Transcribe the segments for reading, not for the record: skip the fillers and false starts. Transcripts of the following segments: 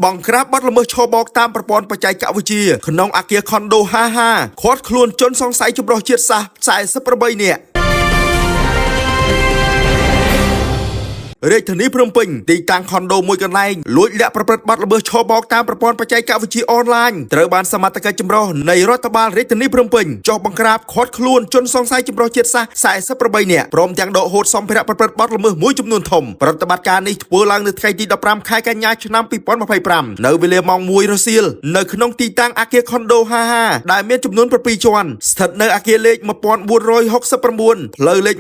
បង្ក្រាបបទល្មើសឆបោកតាមប្រព័ន្ធបច្ចេកវិទ្យាក្នុងអគារខុនដូ55ឃាត់ខ្លួនជនសង្ស័យចម្រុះជាតិសាសន៍48នាក់ រាជធានីភ្នំពេញទីតាំងខុនដូមួយកន្លែងលួចលាក់ប្រព្រឹត្តបទល្មើសឆបោកតាមប្រព័ន្ធបច្ចេកវិទ្យាអនឡាញត្រូវបានសមត្ថកិច្ចចម្រុះនៃរដ្ឋបាលរាជធានីភ្នំពេញចុះបង្ក្រាបឃាត់ខ្លួនជនសង្ស័យចម្រុះជាតិសាសន៍48នាក់ព្រមទាំងដកហូតសម្ភារៈប្រព្រឹត្តបទល្មើសមួយចំនួនធំប្រតិបត្តិការនេះធ្វើឡើងនៅថ្ងៃទី15ខែកញ្ញាឆ្នាំ2025នៅវេលាម៉ោង1រសៀលនៅក្នុងទីតាំងអគារខុនដូ55ដែលមានចំនួន7ជាន់ស្ថិតនៅអគារលេខ1469ផ្លូវលេខ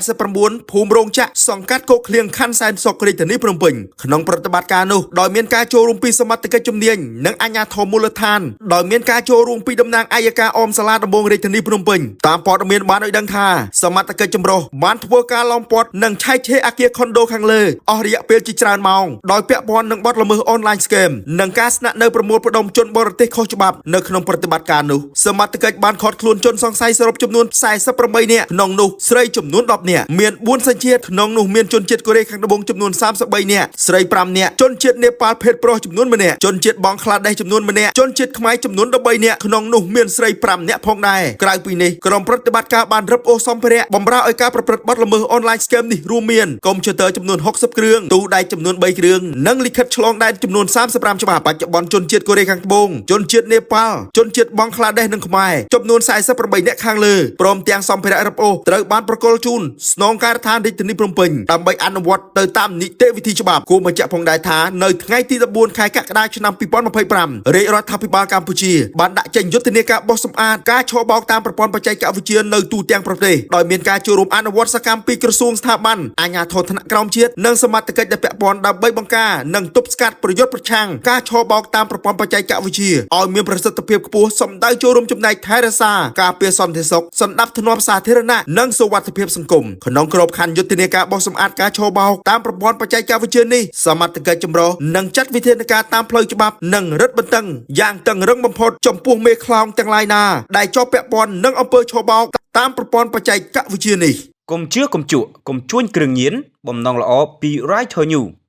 1089ភូមិរោងចក្រសង្កាត់គោកឃ្លៀងខណ្ឌសែនសុខរាជធានីភ្នំពេញក្នុងប្រតិបត្តិការនោះដោយមានការចូលរួមពីសមត្ថកិច្ចជំនាញនិងអាជ្ញាធរមូលដ្ឋានដោយមានការចូលរួមពីតំណាងអយ្យការអមសាលាដំបងរាជធានីភ្នំពេញតាមព័ត៌មានបានឲ្យដឹងថាសមត្ថកិច្ចចម្រុះបានធ្វើការឡោមព័ទ្ធនិងឆែកឆេរអគារខុនដូខាងលើអស់រយៈពេលជាច្រើនម៉ោងដោយពាក់ព័ន្ធនឹងបទល្មើសអនឡាញស្កេមនិងការស្នាក់នៅប្រមូលផ្ដុំជនបរទេសខុសច្បាប់នៅក្នុងប្រតិបត្តិការនោះសមត្ថកិច្ចបានឃាត់ខ្លួនជនសង្ស័យសរុបចំនួន48នាក់ក្នុងនោះស្រីចំនួន10នាក់មាន4សញ្ជាតិក្នុងនោះមានជនជាតិកូរ៉េខាងត្បូងចំនួន33នាក់ស្រី5នាក់ជនជាតិនេប៉ាល់ភេទប្រុសចំនួន1នាក់ជនជាតិបង់ក្លាដេសចំនួន1នាក់ជនជាតិខ្មែរចំនួន13នាក់ក្នុងនោះមានស្រី5នាក់ផងដែរក្រៅពីនេះក្រុមប្រតិបត្តិការបានរឹបអូសសម្ភារៈបម្រើឲ្យការប្រព្រឹត្តបទល្មើសអនឡាញស្កេមនេះរួមមានកុំព្យូទ័រចំនួន60គ្រឿងទូដែកចំនួន3គ្រឿងនិងលិខិតឆ្លងដែនចំនួន35ច្បាប់បច្ចុប្បន្នជនជាតិកូរ៉េខាងត្បូងជនជាតិនេប៉ាល់ជនជាតិបង់ក្លាដេសនិងខ្មែរចំនួន48នាក់ខាងលើព្រមទាំងសម្ភារៈរឹបអូសត្រូវបានប្រគល់ជូនស្នងការដ្ឋានរាជធានីភ្នំពេញដើម្បីអនុវត្តទៅតាមនីតិវិធីច្បាប់គួរបញ្ជាក់ផងដែរថានៅថ្ងៃទី14ខែកក្កដាឆ្នាំ2025រាជរដ្ឋាភិបាលកម្ពុជាបានដាក់ចេញយុទ្ធនាការបោះសម្អាតការឆបោកតាមប្រព័ន្ធបច្ចេកវិទ្យានៅទូទាំងប្រទេសដោយមានការចូលរួមអនុវត្តសកម្មពីក្រសួងស្ថាប័នអាជ្ញាធរថ្នាក់ក្រោមជាតិនិងសមត្ថកិច្ចដែលពាក់ព័ន្ធដើម្បីបង្ការនិងទប់ស្កាត់ប្រយុទ្ធប្រឆាំងការឆបោកតាមប្រព័ន្ធបច្ចេកវិទ្យាឲ្យមានប្រសិទ្ធភាពខ្ពស់សម្ដៅចូលរួមចំណែកថែរក្សាការពារសន្តិសុខសន្តិភាពសាធារណៈនិងសុវត្ថិភាពសង្គមក្នុងក្របខ័ណ្ឌយុទ្ធនាការបោះសម្អាតការឆបោកតាមប្រព័ន្ធបច្ចេកវិទ្យានេះសមត្ថកិច្ចចម្រុះនឹងចាត់វិធានការតាមផ្លូវច្បាប់និងរឹតបន្តឹងយ៉ាងតឹងរឹងបំផុតចំពោះមេខ្លោងទាំងឡាយណាដែលជាប់ពាក់ព័ន្ធនឹងអំពើឆបោកតាមប្រព័ន្ធបច្ចេកវិទ្យានេះ កុំជឿកុំជក់កុំជួញគ្រឿងញៀនបំណងល្អពី Writer New។